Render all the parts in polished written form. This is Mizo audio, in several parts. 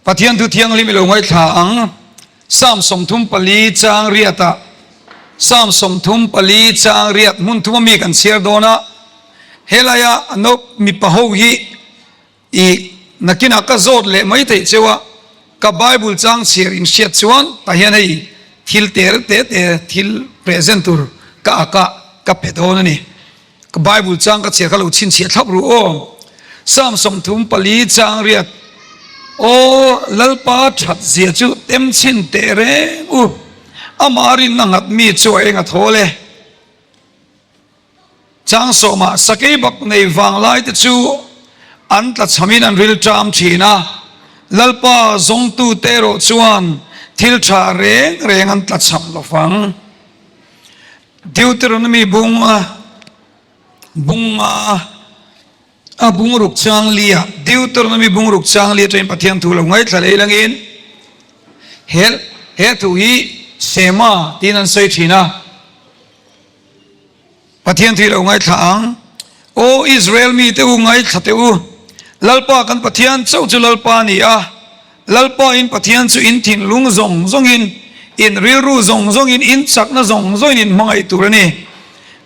Pathian thu thianghlim i lo ngaithla ang. Psalm 34 chang riatah Psalm 34 chang riat hmun thuma mi kan chhiar dawn a, helaia no mipa ho hi i nakinah ka zawt leh mai theih cheu a, ka Bible chang chhiar in hriat chuan tah hian hei thil te reuh te te thil present tur ka ak a ka pe dawn a ni. Ka Bible chang ka chhiar kha lo chhinchhiah thlap ru aw. Psalm 34 chang riat Aw Lalpa that zia chu tem chhin teh reng u, amah rinna nghat mi chu a eng a thawl e. Chang sawmah sakei bak nei vang lai te chu an tla chhamin an ril ṭam ṭhin a, Lalpa zawngtute erawh chuan thil ṭha reng reng an tla chham lo vang. Deuteronomy bung a bung a a bungruk chang li a Deuteronomy bungruk chang li atangin Pathian thu lo ngaithla leh ilangin he he thu hi Shema tiin an sawi thin a. Pathian thu i lo ngaithla ang. Aw Israel mite u ngaithla teh u, Lalpa kan Pathian chauh chu Lalpa a ni a, Lalpa in Pathian chu in thinlung zawng zawngin, in rilru zawng zawngin, in chakna zawng zawngin in hmangaih tur a ni.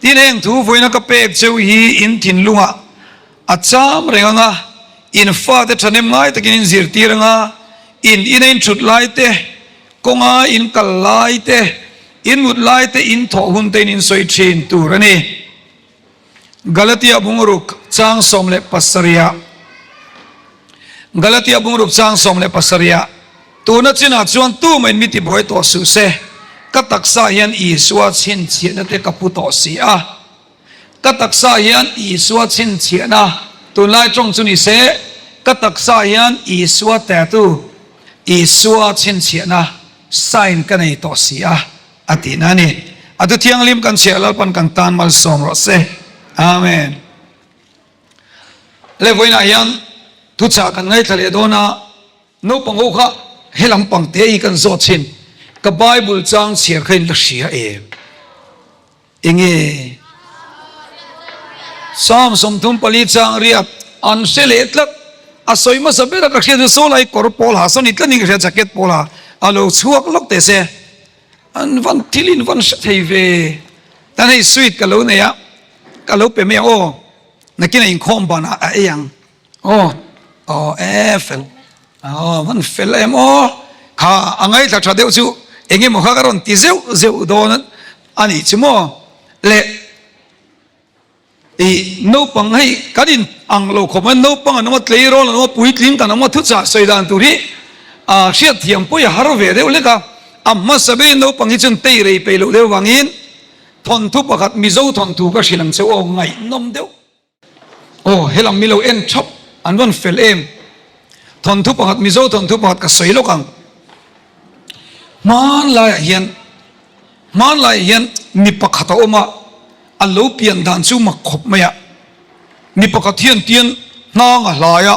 Tin heng thu vawiina ka pek cheu hi in thinlungah a cham reng ang a, in fate thahnem ngai takin in zirtir ang a, in ina in thut lai te, kawnga in kal lai te, in mut lai te, in thawh hun te in in sawi thin tur a ni. Galatia bungruk chang 17 Galatia bungruk chang 17 Tuna chinah chuan tumahin mi tibuai tawh suh se, ka taksa hian Isua chhinchhiahna te ka pu tawh si a. Ka taksa hian Isua chhinchhiahna, tunlai tawng chu ni se, ka taksa hian Isua tattoo, Isua chhinchhiahna sign ka nei tawh si a. A tihna a ni. A thu thianghlim kan chhiah Lalpan kan tan malsawm rawh se. Amen. Le vawiinah hian thuchah kan ngaithla leh dawn a, naupang ho kha he lampang te hi kan zawt thin. Ka Bible chang chhiar kha in la hria em? Enge? Psalm 34 chang riat an hre leh tlat. A sawi hmasa ber a ka hriat chu saw lai kawr pawl ha saw ni tlat in ka hria jacket pawl ha a lo chhuak lawk teh se. An van thil in van hre thei ve. Tan hei sweet ka lo nei a, ka lo pe mai ang aw. Nakin a inkhawm banah a ei ang. Aw aw e fel aw van fel em aw kha a ngaithla tha deuh chu eng emaw kha ka rawn ti zeuh zeuh dawn a nih chu maw le i naupang hei kan in ang lo khawp mai naupang an awm a tleirawl an awm a puitling kan awm a thuchah sawi dan tur hi a hriat thiam pawh i har ve deuh lek a a hmasa berin naupang hi chuan tei rei peih loh deuh vangin thawnthu pakhat Mizo thawnthu ka hrilh ang che aw ngaihnawm deuh. Aw, helam mi lo en thap an rawn fel em? Thawnthu pakhat, Mizo thawnthu pakhat ka sawi lawk ang. Hmanlaiah hian, hmanlaiah hian mi pakhat a awm a, a lo pian dan chu mak khawp mai a. Mi pakhat hian tian hnang a hlai a,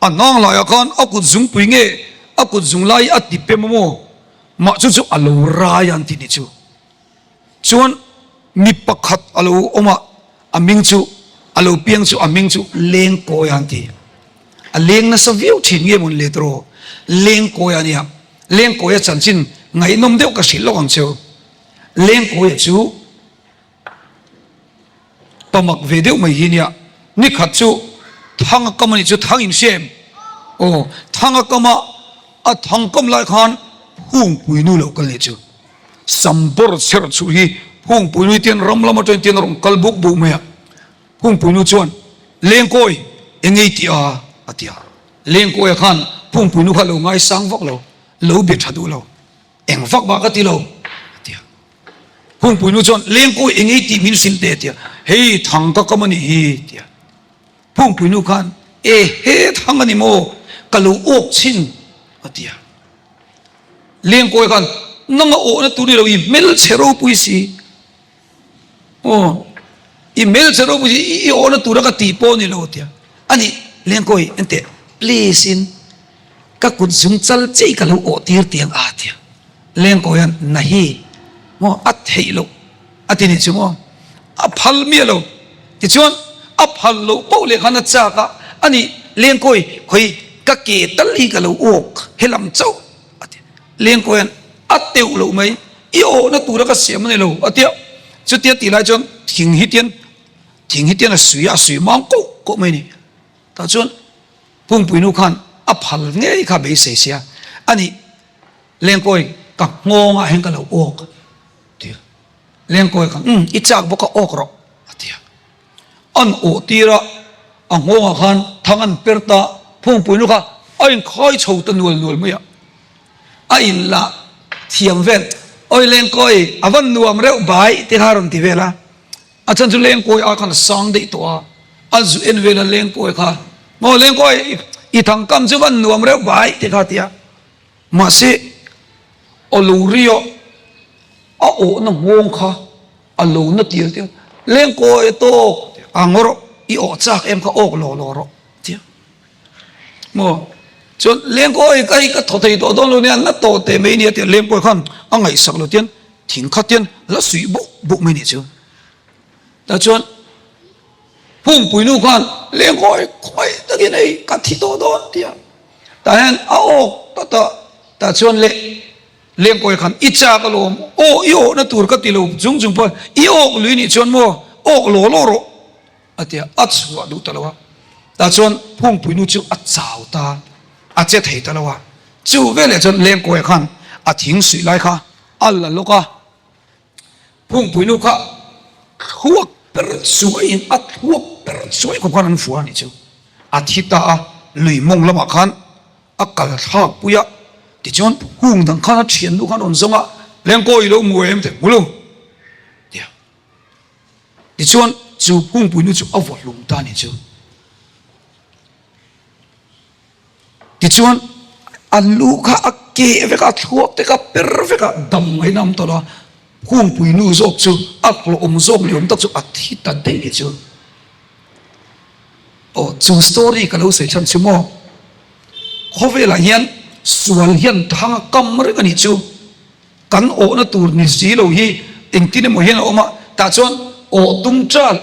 a hnang hlaiah khan a kut zungpui nge a kut zung lai a ti pem a maw? Mah chu chu a lo rai a an ti ni chu. Chuan mi pakhat a lo awm a, a hming chu, a lo piang chu a hming chu Lengkawia an ti. A leng nasa viau thin nge mawn le tawh? Lengkawia a nia. Lengkawia chanchin ngaihnawm deuh ka hrilh lawk ang cheu. Lengkawia chu pamak ve deuh mai hi nia. Nikhat chu Thanga kam a nih chu, Thang in hria em? Aw, Thanga kama a thang kam lai khan Hungpuinu lo kal nih chu. Sambawr chher chhuh hi Hungpuinu tian ram lam atangin tian a rawn kal buk buk mai a. Hungpuinu chuan, Lengkawi, eng ei tih a? a ti a. Lengkawia khan Hungpuinu kha lo ngaisang vak lo, lo be tha duh lo. Eng vak mah ka ti lo, a ti a. Hungpuinu chuan, Lengkawi, eng ei tih min hrilh teh, a ti a. Hei, thang ka kam a nih hi, a ti a. Hungpuinu khan, E he, thang a ni maw? Ka lo awk chhin, a ti a. Lengkawi khan, Nang a awhna tur ni lo, i hmelchhe ropui si. Aw, i hmelchhe ropui si, i awhna tura ka tih pawh ni lo tia. A nih, Lengkawi, enteh, please in ka kut zung chal chei ka lo awh tir tiang a tia. Lengkawi hian, Nahi, maw, a theih loh a ti nih chu maw? A phal miah lo. Tichuan, a phal loh poh leh khan a chak a, a nih, Lengkawi, khawi. Ka ke tal hi ka lo awk helam chauh a ti. Lengkawia'n a teuh loh mai, I awhna tura ka siam a ni lo a ti a. Chutia tih lai chuan thing hi tian thing hi tian a sui a, a sui mang koh koh mai a ni. Tah chuan Pungpuinu khan a phal ngei kha beisei sia a nih. Lengkawi ka nghawngah hian ka lo awk a ti a. Lengkawi khan umm i chak bawk a awk rawh a ti a. An awh tir a, a nghawngah khan thang an per ta, Phungpuinu kha a inkhai chho ta nual nual mai a. A inlah thiam vel, Awi Lengkawi a van nuam reuh bai te kha a rawn ti vel a. A chhan chu Lengkawi a khan a sang daih tawh a, a zu en vel a Lengkawi kha, Maw Lengkawi i thangkam chu van nuam reuh bai te kha a ti a. Mahse, a lo ri a, a awhna nghawng kha a lo na tir tir, Lengkawi a tawk a ngaw rawh, i awh chak em kha awk law law rawh tia. Maw? Chuan Lengkawi ka hei ka thaw thei tawh dawn lo nia, na tawh teh mai nia tia Lengkawi khan a ngaihsak lo tian thing kha tian la suih buk buk mai nih chu. Tah chuan Phungpui nu khan Lengkawi khawi takin hei ka thi tawh dawn tia. Tah hian a awk tawt a, tah chuan le Lengkawi khan i chak alawm, aw i awhna tur ka ti lo chung chung pawh i awk lui nih chuan maw awk law law rawh a ti a, a chhuah duh ta lo a. Tah chuan Phungpui nu chu a chau ta, a che thei ta lo a. Chu veleh chuan Lengkawi khan a thing suih lai kha a la lawk a. Phungpui nu kha thluak per chuaiin a thluak per chuai khawp khan an fua a nih chu. A thi ta a, lui mawng lamah khan a kal thlak pui a, tichuan hung dang khan a thian nu khan rawn zawng a, Lengkaw i lo hmu em te hmu lo tia. Tichuan chu phungpui nu chu a vaw hlum ta a nih chu. Tichuan, a lu kha a keh vek a, a thluak te kha a per vek a, dam ngaiin a awm tawh lo a, Kungpui nu zawk chu a hlawhawm zawk ni awm tak chu a thi ta daih ni chu. Aw, chu story ka lo sawi chhan chu maw, khawvelah hian sual hian thang a kam reng a nih chu. Kan awhna tur ni si lo hi engtin emaw hian a awm a, tah chuan awh tum ṭal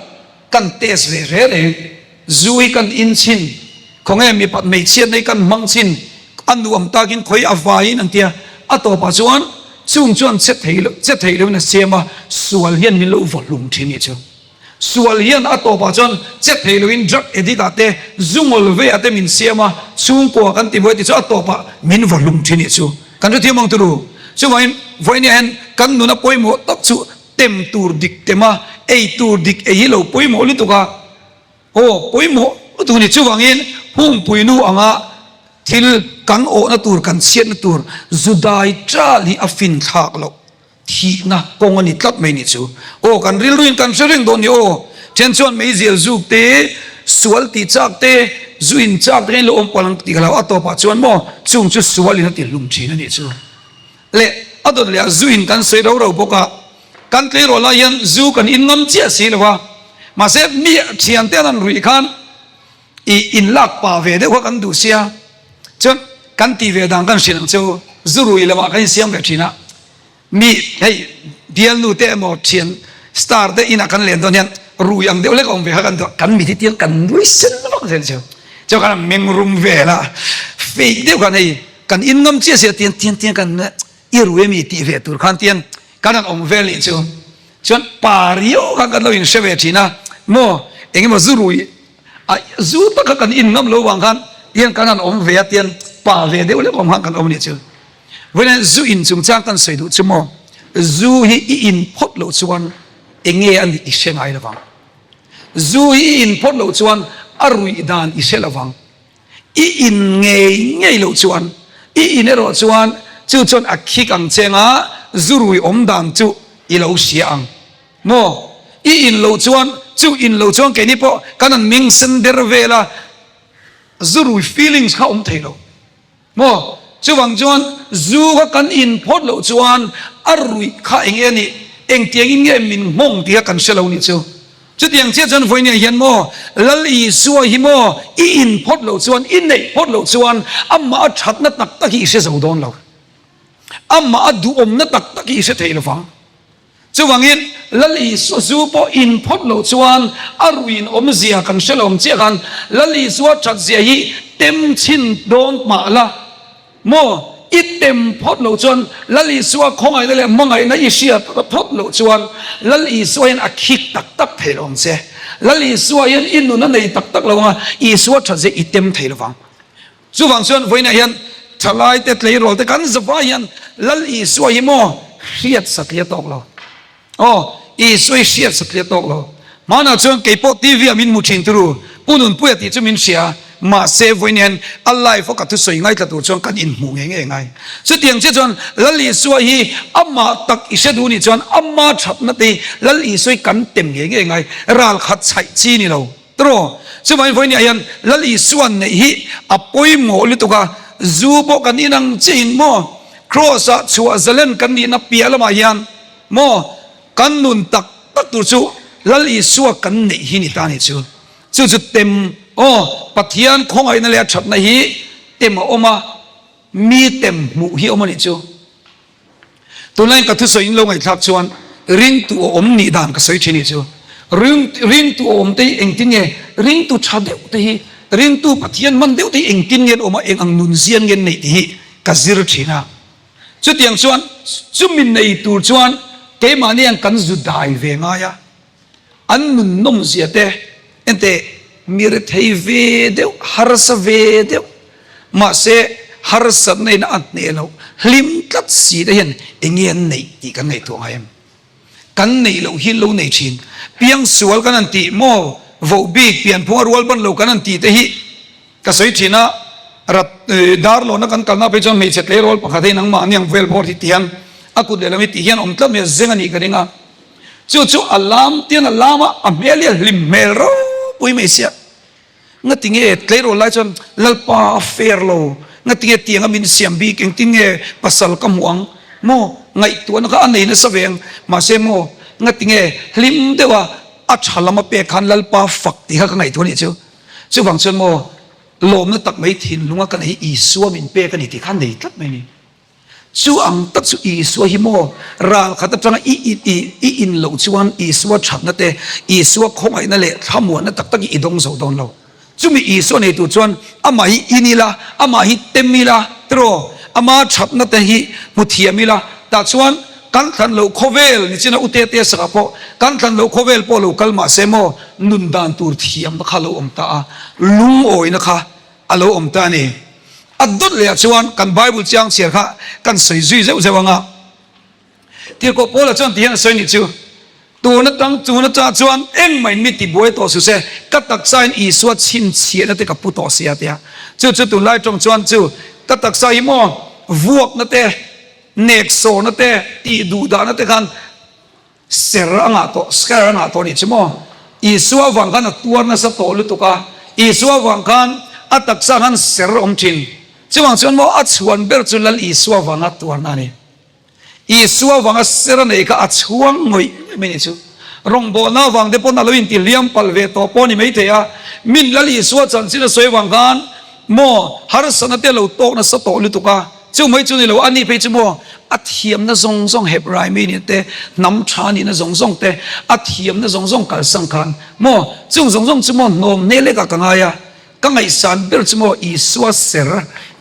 kan test ve reng reng. Zu hi kan in chhin, khawnge mipat hmeichhiatna hi kan hmang chhin, a nuam takin khawi a vaiin an tia, a tawpah chuan chung chuan che thei lo che thei loin a siam a, sual hian min lo vaw hlum ṭhin nih chu. Sual hian a tawpah chuan che thei loin drug addict ah te, zu ngawl ve ah te min siam a, chhungkua kan ti buai ti chu a tawpah min vaw hlum thin nih chu. Kan hrethiam ang turu. Chuvangin vawinia hian kan nuna pawimawh tak chu tem tur dik tem a, ei tur dik ei hi lo pawimawh lutuk a. Aw, pawimawh lutuk a ni. Chuvangin Phungpui nu anga thil kan awhna tur, kan chhiatna tur zu dai ṭal hi a finthlak loh. Thihna kawng a ni tlat mai ni chu. Aw kan rilruin kan hre reng dawn ni aw. Then chuan meizial zuk te, sual tih chak te, zu in chak te kha in lo awm palh ang tih ka hlau. A tawpah chuan maw chung chu sual in a ti hlum thin a nih chu. Leh a dawt leh ah zu in kan sawi rau rau bawk a. Kan tleirawl lai hian zu kan in ngam chiah si lo a. Mahse mi thiante an han ruih khan I inlak pah ve deuh kha kan duh sia, chuan kan tih ve dan kan hrilh ang chu, zu rui lamah kan insiam ve thin a, mi hei bialnu te emaw thian star te inah kan len dawn hian rui ang deuh hlek a awm ve kha kan duh a, kan mit hi tiang kan nui sen vak zel chu, chuan kan han meng rum vel a, fake deuh khan hei kan in ngam chiah sia tiang tiang tiang kan i rui ami tih ve tur khan tiang kan han awm vel nih chu. Chuan pa riau khan kan lo inhre ve thin a, maw engemaw zu rui a zu taka kan in ngam lo vang khan tiang kan han awm ve a tiang pa ve deuh lek awm khan kan awm a nih chu. Vawiin zu in chungchang kan sawi duh chu maw zu hi i in phawt loh chuan enge a nih i hre ngai lo vang. Zu hi i in phawt loh chuan a ruih dan i hre lo vang. I in ngei ngei loh chuan, i in erawh chuan chu chuan a khik ang che anga zu rui awm dan chu i lo hria ang maw? I in loh chuan, chu in loh chuan keini pawh kan han meng sen der vel a, zu rui feelings kha awm thei lo. Maw? Chuvang chuan zu kha kan in phawt loh chuan a ruih kha eng nge nih? Engtiangin nge min nghawng tih kha kan hre lo nih chu. Chutiang chiah chuan vawinia hian maw Lal Isua hi maw i in phawt loh chuan, i neih phawt loh chuan amah a thatna tak tak hi i hre zo dawn lo. Amah a duhawmna tak tak hi i hre thei lovang. Chuvangin, Lal Isua zu pawh in phawt loh chuan a ruin awmzia kan hre lo ang chiah khan Lal Isua that zia hi tem chhin dawn mah la maw? I tem phawt loh chuan Lal Isua khawngaihna leh hmangaihna i hriat phawt loh chuan Lal Isua hian a khik tak tak thei lo ang che. Lal Isua hian i nun a nei tak tak lo ang a, Isua that zia i tem thei lo vang. Chuvang chuan vawiinah hian thalaite tleirawl te kan zavai hian Lal Isua hi maw hriat satliah tawk lo. Aw, Isua i hriat satliah tawk lo. Hmanah chuan kei pawh TV ah min hmu thin turu, Pu Nunpuia tih chu min hria, mahse vawiin hian a live a ka thusawi ngaithla tur chuan kan inhmuh ngei ngei ngai. Chutiang chiah chuan Lal Isua hi amah tak i hre duh nih chuan ama thatna te hi Lal Isua hi kan tem ngei ngei ngai, ral khat chhaih chi ni lo. Tiraw? Chuvangin vawiin ah hian Lal Isua neih hi a pawimawh lutuk a, zu pawh kan inang chiahin maw Kraws ah chhuah zalen kan nihna piah lamah hian Maw, kan nun tak tak tur chu Lal Isua kan neih hi ni ta ni chu. Chu chu tem, aw, Pathian khawngaihna leh a thatna hi tem a awm a, mi tem hmuh hi a awm a nih chu. Tunlaiin ka thusawi in lo ngaihthlak chuan ringtu a awm nih dan ka sawi thin nih chu. Ring, ringtu a awm te hi engtin nge, ringtu tha deuh te hi, ringtu Pathian hman deuh te hi engtin nge an awm a, eng ang nun zian nge an neih tih hi ka zir thin a. Chutiang chuan chumi nei tur chuan keimahni ang kan zu dai ve ngai a, an nun nawmzia te enteh mi rethei ve deuh, harsa ve deuh, mahse harsatna in a hneh loh hlim tlat si te hian enge an neih tih kan ngaihtuah ngai em? Kan neih loh hi lo nei thin. Piangsual kan han tih maw? Voh bik pianphunga rual ban lo kan han tih te hi Ka sawi thin a, rat dar lawna kan kalna phei chuan hmeichhe tleirawl pakhat hei nangmah aniang vel bawr hi ti hian a kut lehlam hi ti hian awm tlat mai a, zeng a nih ka ring a. Chu chu a lam tian a lam a, a hmel hi a hlim hmel ropui mai sia. Ngati nge tleirawl lai chuan Lalpa a fair lo, ngati nge tianga min siam bik, engtin nge pasal ka hmuh ang maw, ngaihtuahna kha a nei nasa ve ang, mahse maw ngati nge hlim deuh a a tha lam a pek khan Lalpa fak tih kha ka ngaihtuah a nih chu. Chuvang chuan maw, lawmna tak mai thinlunga ka nei hi Isua min pek a ni tih kha nei tlat mai a ni. Chu ang tak chu Isua hi maw, ral khat atanga i i in loh chuan Isua thatna te, Isua khawngaihna leh thlamuanna tak tak hi i dawng zo dawn lo. Chumi Isua nei tur chuan amah hi in ila, amah hi tem ila, tiraw, ama thatna te hi hmu thiam ila, tah chuan Kan thlan loh khawvel ni chin a ute te sakah pawh kan thlan loh khawvel pawh lo kal mahse maw nun dan tur thiamna kha a lo awm ta a, lungawina kha a lo awm ta a ni. A dawt leh ah chuan kan Bible chiang chhiar kha kan sawi zui zeuh zeuh ang a. Tirhkoh Paula chuan ti hian a sawi nih chu, Tun atang tun atang chuan engmah in mi tibuai tawh suh se, ka taksa in Isua chhinchhiahna te ka pu tawh sia tia. Chu chu tunlai tawng chuan chu ka taksa hi maw vuakna te, Neksawna te, tih duhdahna te khan ser a ngah tawh, scar a ngah tawh a nih chu maw? Isua vang khan a tuar nasa tawh lutuk a, Isua vang khan a taksa khan ser a awm thin. Chuvang chuan maw a chhuan ber chu Lal Isua vanga tuarna a ni. Isua vanga ser a neih kha a chhuang ngawih ngawih mai a nih chu. Rawngbawlna avang te pawn a lo intihliam palh ve tawh pawh a ni maithei a, min Lal Isua chanchin a sawi avang khan maw harsatna te a lo tawk nasa tawh lutuk a, Chu mai chu ni lo, a ni phei chu maw a thiamna zawng zawng Hebrai mi nih te, hnam tha nihna zawng zawng te, a thiamna zawng zawng kalsan khan maw chung zawng zawng chu maw hnawm hne lekah ka ngai a, ka ngaihsan ber chu maw Isua ser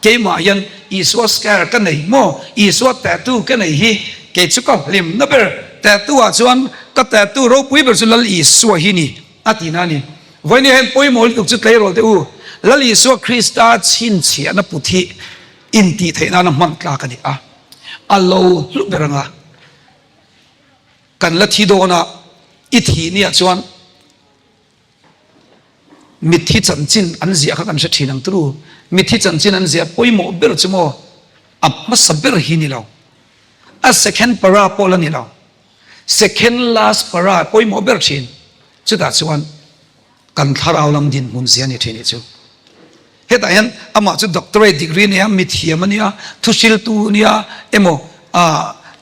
keimah hian Isua scar ka nei maw Isua tattoo ka nei hi kei chu ka hlimna ber tattoo ah chuan ka tattoo ropui ber chu Lal Isua hi ni a tihna a ni. Vawiin hian pawimawh lutuk chu tleirawl teh u, Lal Isua Krista chhinchhiahna put hi intih theih nana hman tlak a ni a, a lo hlu ber ang a, kan la thi dawn a, i thih ni ah chuan mitthi chanchin an ziah kha kan hre thin ang turu, mitthi chanchin an ziah pawimawh ber chu maw a hmasa ber hi ni lo, a second para pawh la ni lo, second last para pawimawh ber thin, chutah chuan. Kan thlarau lam dinhmun zia ni thin hi chu. Hetah hian amah chu doctorate degree nia, mithiam a nia, thuhriltu a nia emaw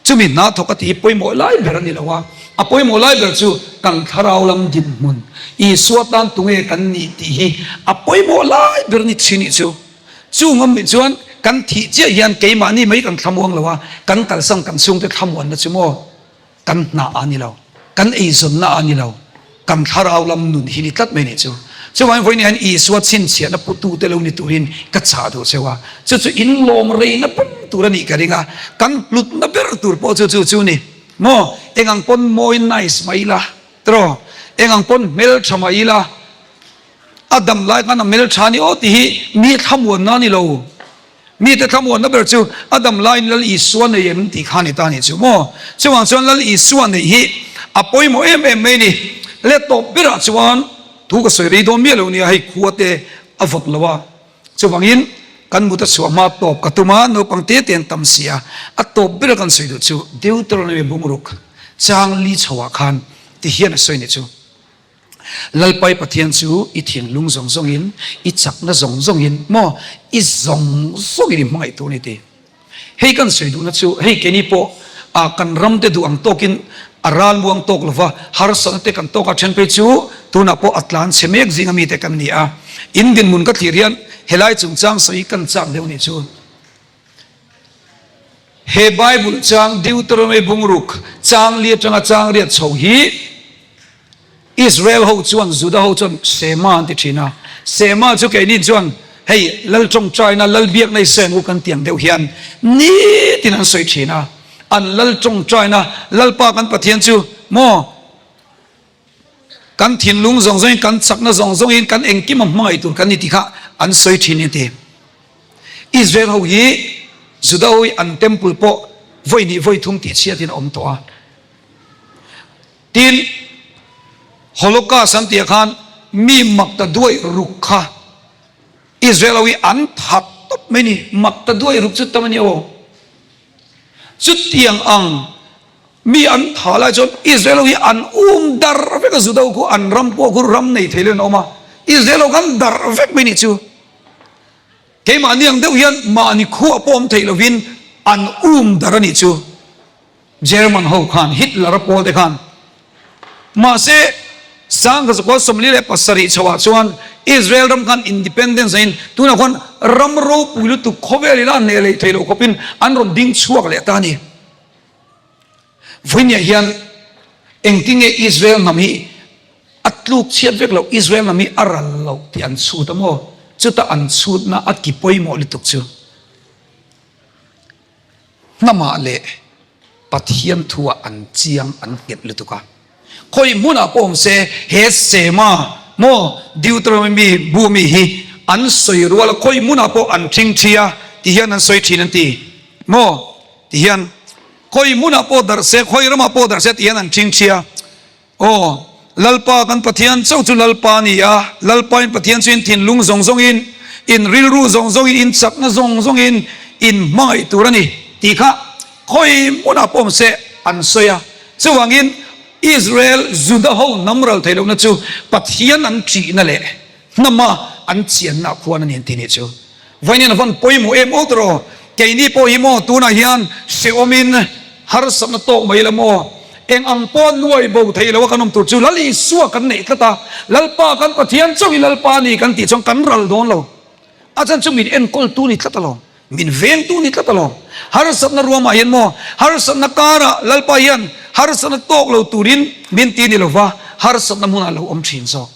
chumi hna thawk a tih hi pawimawh lai ber a ni lo a. A pawimawh lai ber chu kan thlarau lam dinhmun, Isua tan tunge kan nih tih hi a pawimawh lai ber a ni thin hi chu. Chung awm nih chuan kan thih chiah hian keimahni mai kan thlamuang lo a, kan kalsan kan chhungte thlamuanna chu maw? Kan hna a ni lo, kan eizawnna a ni lo, kan thlarau lam nun hi ni tlat mai nih chu. Chuvangin vawiin hian Isua chhinchhiahna putute lo ni turin ka chah duh cheu a, chu chu in lawm reina ber tur a nih ka ring a, kan hlutna ber tur pawh chu chu chu ni maw? Eng ang pawn mawi nice mai ila tiraw? Eng ang pawn hmeltha mai ila a dam lai khan a hmeltha ni aw tih hi mi thlamuanna a ni lo. Mite thlamuanna ber chu a dam laiin Lal Isua nei em tih kha a ni ta a nih chu maw? Chuvang chuan Lal Isua neih hi a pawimawh em em mai a ni. Let tawp berah chuan thu ka sawi rei dawn miah lo nia, hei khua te a vawt lo a, chuvangin kan mut a chhuah hma tawp ka tum a, naupang te te an tam si a, a tawp bera kan sawi duh chu Deuteronomy bungruk chang li chhoah khan ti hian a sawi nih chu. Lalpai Pathian chu i thinlung zawng zawngin, i chakna zawng zawngin maw, i zawng zawngin i hmangaih tur a ni ti. Hei kan sawi duhna chu hei keini pawh ah kan ram te duh ang tawkin a ralmuang tawk lova, harsatna te kan tawk a, then phei chu tunah pawh a tlan chhe mek zinga mite kan ni a. In dinhmun ka thlir hian helai chungchang sawi kan chak deuh nih chu. He Bible chang Deuteronomy bungruk chang li atanga chang riat chho hi Israel ho chuan Juda ho chuan Shema an ti thin a. Shema chu keini chuan hei Lal tawngtaina, Lal biakna i sawi ang u kan ti ang deuh hian nitin an sawi thin a. An Lal tawngtaina, Lalpa kan Pathian chu maw Kan thinlung zawng zawngin, kan chakna zawng zawngin, kan engkim a hmangaih tur kan ni tih kha an sawi thin a ti. Israel ho hi Juda ho hi an temple pawh vawi hnih vawi thum tih chhiatin a awm tawh a. Tin, Holocaust an tihah khan mi mak ta duaih ruk kha Israel ho hi an that tawp mai ni. Mak ta duaih ruk chu tam a ni aw. Chutiang ang Mi an tha lai chuan Israel ho hi an um darh vek a, Juda ho khu an ram pawh khu ram nei thei loin a awm a, Israel ho khan darh vek mai nih chu. Keimahni ang deuh hian mahni khuah pawh awm theih lovin an um darh a nih chu. German ho khan, Hitler a pawl te khan. Mahse, Sangkazakua 47 chhoah chuan Israel ram khan independence aiin tunah khuan ram ropui lutuk khawvel ila hneh leh theih loh khawpin an rawn ding chhuak leh ta a ni. Vawinia hian engtin nge Israel hnam hi a tluk chhiat vek loh, Israel hnam hi a ral loh tih an chhut a maw? Chuta an chhutna a ki pawimawh lutuk chu hnamah leh Pathian thuah an chiang an nghet lutuk a. Khawi hmunah pawh awm se he Sema maw Deuteronomy bu mi hi an sawi rual a, khawi hmunah pawh an ṭhing ṭhi a ti hian an sawi ṭhin an ti maw? Ti hian khawi hmunah pawh darh se, khawi ramah pawh darh se ti hian an ṭhing ṭhi a. Aw, Lalpa kan Pathian chauh chu Lalpa a ni a, Lalpa in Pathian chu in thinlung zawng zawngin, in rilru zawng zawngin, in chakna zawng zawngin in hmangaih tur a ni tih kha khawi hmunah pawh awm se an sawi a. Chuvangin Israel Juda ho hnam ral theih lohna chu Pathian an ṭihna leh Hnama an chianna khuan a ni an ti nih chu. Vawiin a van pawimawh em aw tawh keini pawh hi maw tunah hian hrehawmin harsatna tawk mai la maw eng ang pawh nuai bo thei lo a kan awm tur chu Lal Isua kan neih tlat a, Lalpa kan Pathian chauh hi Lalpa a ni kan tih chuan kan ral dawn lo. A chan chu min enkawltu ni tlat alawm, min vengtu ni tlat alawm. Harsatna ruamah hian maw harsatna karah Lalpa hian harsatna tawk lo turin min ti ni lova harsatna hmunah lo awm thin zawk.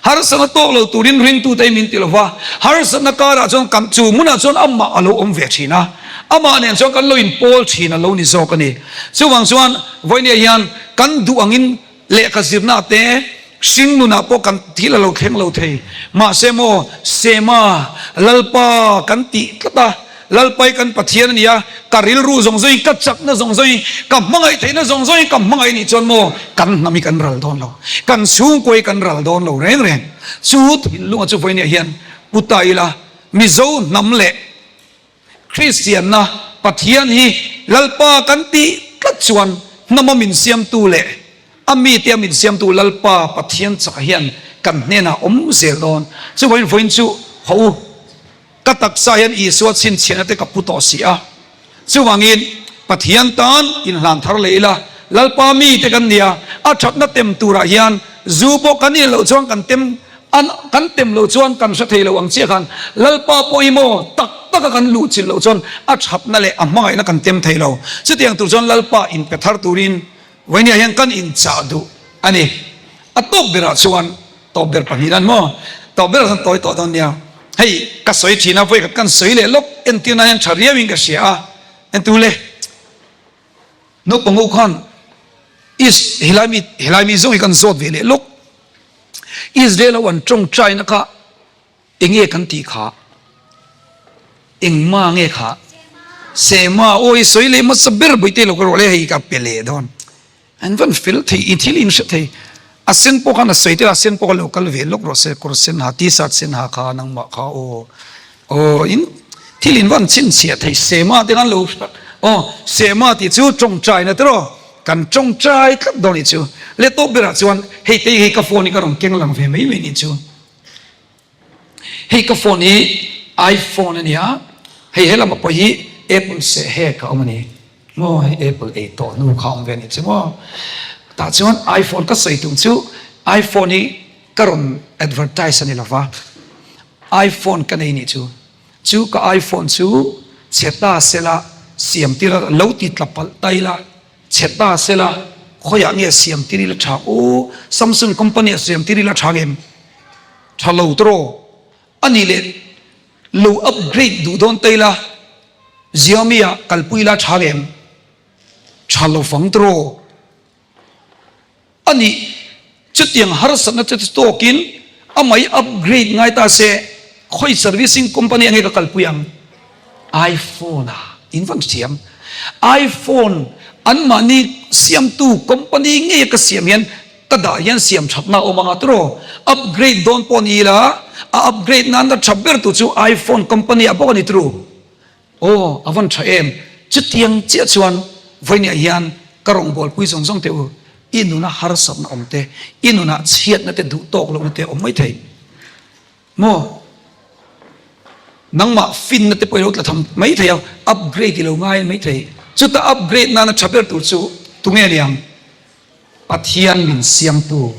Harsatna tawk lo turin ringtute hi min ti lo va, harsatna karah chuan kan chu hmunah chuan amah a lo awm ve thin a, amah nen chuan kan lo inpawl thin a lo ni zawk a ni. Chuvang chuan vawinia hian kan duh angin lehkha zirna te, hring nunah pawh kan thil a lo thleng lo thei. Mahse maw, Sema, Lalpa kan tih tlat a, Lalpai kan Pathian a ni a, ka rilru zawng zawngin, ka chakna zawng zawngin, ka hmangaih theihna zawng zawngin ka hmangaih nih chuan maw kan hnam hi kan ral dawn lo, kan chhungkua hi kan ral dawn lo reng reng. Chu thinlunga chu vawinia hian pu ta ila, Mizo hnam leh Kristianna Pathian hi Lalpa kan tih tlat chuan hnama min siamtu leh a mite a min siamtu Lalpa Pathian chakah hian kan hnenah awm zel dawn. Chuvangin vawiin chu haw u. Ka taksa hian Isua chhinchhiahna te ka pu tawh si a. Chuvangin, Pathian tan inhlan thar leh ila, Lalpa mite kan nia, a thatna tem turah hian zu pawh kan in loh chuan kan tem an kan tem loh chuan kan hre thei lo ang chiah khan Lalpa pawh hi maw tak taka kan luh chilh loh chuan a thatna leh a hmangaihna kan tem thei lo. Chutiang tur chuan Lalpa inpe thar turin vawinia hian kan inchah duh a ni. A tawp berah chuan. Tawp ber pahnih nan maw? Tawp ber chuan tawi tawh dawn nia. Hei ka sawi thin a, vawikhat kan sawi leh lawk entir nan hian tha riau in ka hria a. Entu le? Naupang ho khan Is helai mi helai mi zawng hi kan zawt ve leh lawk. Israel ho an tawngtaina kha Enge kan tih kha? Engma nge kha? Sema, Aw i sawi leh hmasa ber Bawihte lo ka rawh le hei ka pe leh dawn. An van fel thei, i thil in hre thei. A sen pawh khan a sawi tel a, a sen pawh kha lo kal ve lawk rawh se, kawr sen ha, t-shirt sen ha kha nangmah kha aw. Aw in thil in van chhinchhiah thei Sema te khan lo aw Sema tih chu tawngtaina te rawh kan tawngtai tlat dawn nih chu. Le tawp berah chuan hei te hi ka phone hi ka rawn keng lang ve mai mai nih chu. Hei ka phone hi iPhone a nia, hei helamah pawh hi Apple seh hek a awm a ni maw, hei Apple ei tawh hnu kha a awm ve a ni chu maw. Tah chuan iPhone ka sawi tum chu iPhone hi ka rawn advertise a ni lova, iPhone ka nei nih chu, chu ka iPhone chu chhe ta sela siam tir a lo ti tla palh ta ila, chhe ta sela khawiah nge siam tir ila tha aw, Samsung company ah siam tir ila tha ngem? Tha lo tawh a nih leh lo upgrade duh dawn ta ila Xiaomi ah kalpui ila tha ngem? Tha lo fang tawh a nih chutiang harsatna te chu tawkin amah hi upgrade ngai ta se khawi servicing company ah nge ka kalpui ang? iPhone ah in van thiam iPhone anmahni siamtu company ngei a ka siam hian ka dah hian siam thatna a awm anga tiraw upgrade dawn pawh ni ila a upgrade nan a tha ber tur chu iPhone company ah bawk a ni tiraw aw a van tha em chutiang chiah chuan vawinia hian ka rawngbawlpui zawng zawng teh u i nuna harsatna awm te i nunah chhiatna te duh tawk lohna te a awm mai thei. Maw? Nangmah finna te pawh i lo tla tham mai thei a, upgrade i lo ngai mai thei. Chuta upgrade nana tha ber tur chu tunge niang? Pathian min siamtu,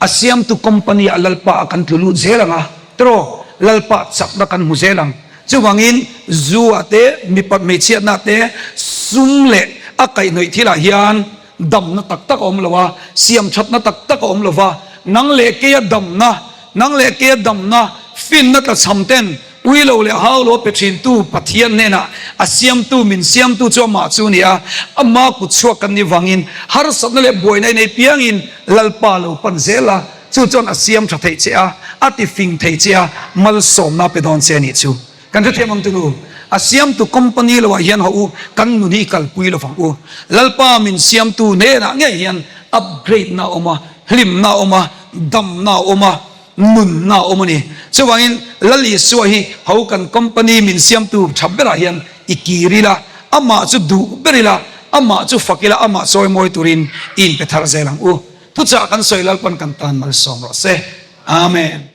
a siamtu company ah Lalpa ah kan tlu lut zel ang a, tiraw? Lalpa chakna kan hmu zel ang. Chuvangin zu ah te, mipat hmeichhiatna ah te, sum leh a kaihhnawih thil ah hian Damna tak tak a awm lo a, siam thatna tak tak a awm lo va, nang leh keia damna, nang leh keia damna, finna tlachham ten ui lo leh hau lo a pe thintu Pathian hnenah a siamtu, min siamtu chu amah chu a ni a, ama kut chhuak kan nih vangin harsatna leh buaina inei piangin Lalpa lo pan zel a, chu chuan a siam tha theih che a, a ti fing thei che a, malsawmna a pe dawn che a nih chu. Kan hrethiam ang tunu, a siamtu company loah hian haw u, kan nun hi i kalpui lovang u. Lalpa min siamtu hnenah ngei hian upgrade na a awm a, hlimna a awm a, damna a awm a, nunna a awm a ni. Chuvangin Lal Isua hi ho kan company min siamtu tha berah hian i kir ila, amah chu duh ber ila, amah chu fak ila, amah chawimawi turin i inpe thar zel ang u. Thuchah kan sawi Lalpan kan tan malsawm rawh se. Amen.